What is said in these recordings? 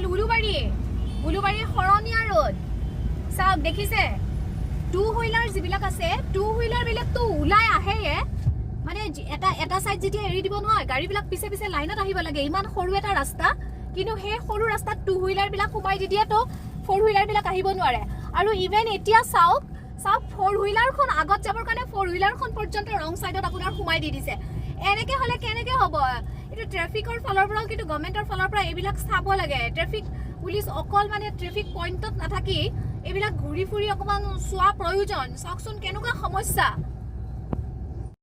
হ'ল উলুবাৰী, উলুবাৰীৰ শৰণীয়া ৰোড। চাওক, দেখিছে, টু হুইলাৰ যিবিলাক আছে, টু হুইলাৰবিলাকতো ওলাই আহেয়ে। মানে এটা এটা চাইড যেতিয়া এৰি দিব নহয়, গাড়ীবিলাক পিছে পিছে লাইনত আহিব লাগে। ইমান সৰু এটা ৰাস্তা, কিন্তু সেই সৰু ৰাস্তাত টু হুইলাৰবিলাক সোমাই দি দিয়ে, তো ফ'ৰ হুইলাৰবিলাক আহিব নোৱাৰে। আৰু ইভেন এতিয়া চাওক, চাওক, ফ'ৰ হুইলাৰখন আগত যাবৰ কাৰণে ফ'ৰ হুইলাৰখন পৰ্যন্ত ৰং চাইডত আপোনাৰ সোমাই দি দিছে। এনেকে হ'লে কেনেকে হ'ব? এইটো ট্ৰেফিকৰ ফালৰ পৰাও কিন্তু, গভমেণ্টৰ ফালৰ পৰা এইবিলাক চাব লাগে। ট্ৰেফিক পুলিচ অকল মানে ট্ৰেফিক পইণ্টত নাথাকি এইবিলাক ঘূৰি ফুৰি অকণমান চোৱা প্ৰয়োজন। চাওকচোন কেনেকুৱা সমস্যা।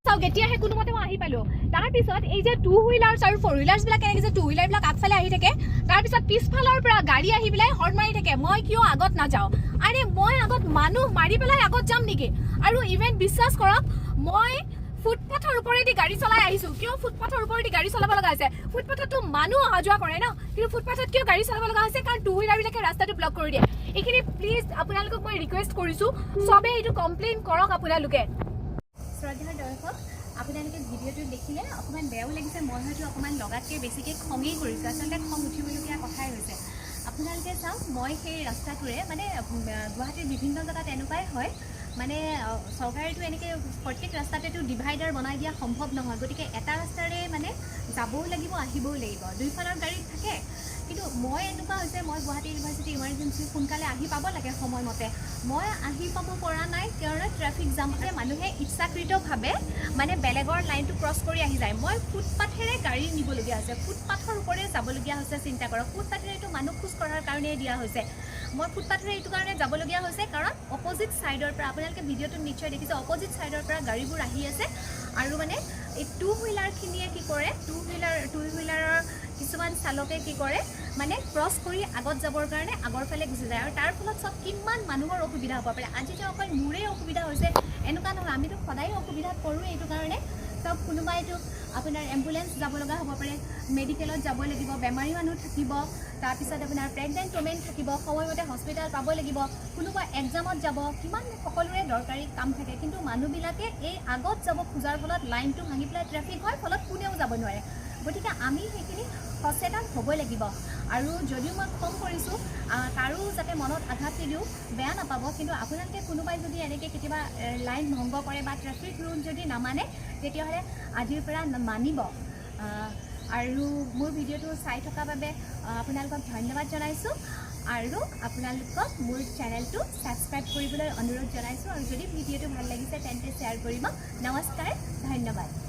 চাওক, এতিয়াহে কোনোমতে মই আহি পালো। তাৰপিছত এই যে টু হুইলাৰ্ছ আৰু ফ'ৰ হুইলাৰ্ছবিলাক কেনেকে যে টু হুইলাৰবিলাক আগফালে আহি থাকে, তাৰপিছত পিছফালৰ পৰা গাড়ী আহি পেলাই হৰ্ণ মাৰি থাকে, মই কিয় আগত নাযাওঁ? আৰে, মই আগত মানুহ মাৰি পেলাই আগত যাম নেকি? আৰু ইভেন বিশ্বাস কৰক, মই ফুটপাথৰ ওপৰেদি গাড়ী চলাই আহিছো। কিয় ফুটপাথৰ ওপৰেদি গাড়ী চলাব লগা হৈছে? ফুটপাথততো মানুহ অহা যোৱা কৰে ন, কিন্তু ফুটপাথত কিয় গাড়ী চলাব লগা হৈছে? কাৰণ টু হুইলাৰবিলাকে ৰাস্তাটো ব্লক কৰি দিয়ে। এইখিনি প্লিজ আপোনালোকক মই ৰিকুৱেষ্ট কৰিছো, চবে এইটো কমপ্লেইন কৰক আপোনালোকে। শ্ৰদ্ধাৰ দৰ্শক, আপোনালোকে ভিডিঅ'টো দেখিলে, অকণমান বেয়াও লাগিছে। মই হয়তো অকণমান লগাতকৈ বেছিকৈ খঙেই কৰিছোঁ। আচলতে খং উঠিবলগীয়া কথাই হৈছে। আপোনালোকে চাওক, মই সেই ৰাস্তাটোৰে মানে গুৱাহাটীৰ বিভিন্ন জেগাত এনেকুৱাই হয়। মানে চৰকাৰেতো এনেকৈ প্ৰত্যেক ৰাস্তাতেতো ডিভাইডাৰ বনাই দিয়া সম্ভৱ নহয়। গতিকে এটা ৰাস্তাৰে মানে যাবও লাগিব, আহিবও লাগিব, দুইফালৰ গাড়ী থাকে। কিন্তু মই এনেকুৱা হৈছে, মই গুৱাহাটী ইউনিভাৰ্চিটি ইমাৰ্জেঞ্চি সোনকালে আহি পাব লাগে সময়মতে। মই আহি পাব পৰা নাই, কাৰণ ট্ৰেফিক জাম। মানুহে ইচ্ছাকৃতভাৱে মানে বেলেগৰ লাইনটো ক্ৰছ কৰি আহি যায়। মই ফুটপাথেৰে গাড়ী নিবলগীয়া হৈছে, ফুটপাথৰ ওপৰেৰে যাবলগীয়া হৈছে। চিন্তা কৰক, ফুটপাথেৰেতো মানুহ খোজ কঢ়াৰ কাৰণেই দিয়া হৈছে। মই ফুটপাথেৰে এইটো কাৰণে যাবলগীয়া হৈছে, কাৰণ অপজিট ছাইডৰ পৰা, আপোনালোকে ভিডিঅ'টোত নিশ্চয় দেখিছে, অপজিট ছাইডৰ পৰা গাড়ীবোৰ আহি আছে। আৰু মানে এই টু হুইলাৰখিনিয়ে কি কৰে, টু হুইলাৰৰ কিছুমান চালকে কি কৰে, মানে ক্ৰছ কৰি আগত যাবৰ কাৰণে আগৰ ফালে গুচি যায়। আৰু তাৰ ফলত চব কিমান মানুহৰ অসুবিধা হ'ব পাৰে। আজি যে অকল মোৰেই অসুবিধা হৈছে এনেকুৱা নহয়, আমিতো সদায় অসুবিধাত পৰোঁ এইটো কাৰণে। চাওক, কোনোবাইতো আপোনাৰ এম্বুলেঞ্চ যাব লগা হ'ব পাৰে, মেডিকেলত যাব লাগিব, বেমাৰী মানুহ থাকিব, তাৰপিছত আপোনাৰ প্ৰেগনেণ্ট ওমেন থাকিব, সময়মতে হস্পিটেল পাব লাগিব, কোনোবা এক্সামত যাব, কিমান সকলোৰে দৰকাৰী কাম থাকে। কিন্তু মানুহবিলাকে এই আগত যাব খোজাৰ ফলত লাইনটো ভাঙি পেলাই ট্ৰেফিক হয়, ফলত কোনেও যাব নোৱাৰে। গতিকে আমি সেইখিনি সচেতন হ'বই লাগিব। আৰু যদিও মই খং কৰিছোঁ, কাৰো যাতে মনত আঘাত নিদিওঁ, বেয়া নাপাব। কিন্তু আপোনালোকে কোনোবাই যদি এনেকৈ কেতিয়াবা লাইন ভংগ কৰে বা ট্ৰেফিক ৰুল যদি নামানে, তেতিয়াহ'লে আজিৰ পৰা মানিব। আৰু মোৰ ভিডিঅ'টো চাই থকাৰ বাবে আপোনালোকক ধন্যবাদ জনাইছোঁ আৰু আপোনালোকক মোৰ চেনেলটো ছাবস্ক্ৰাইব কৰিবলৈ অনুৰোধ জনাইছোঁ। আৰু যদি ভিডিঅ'টো ভাল লাগিছে, তেন্তে শ্বেয়াৰ কৰিব। নমস্কাৰ, ধন্যবাদ।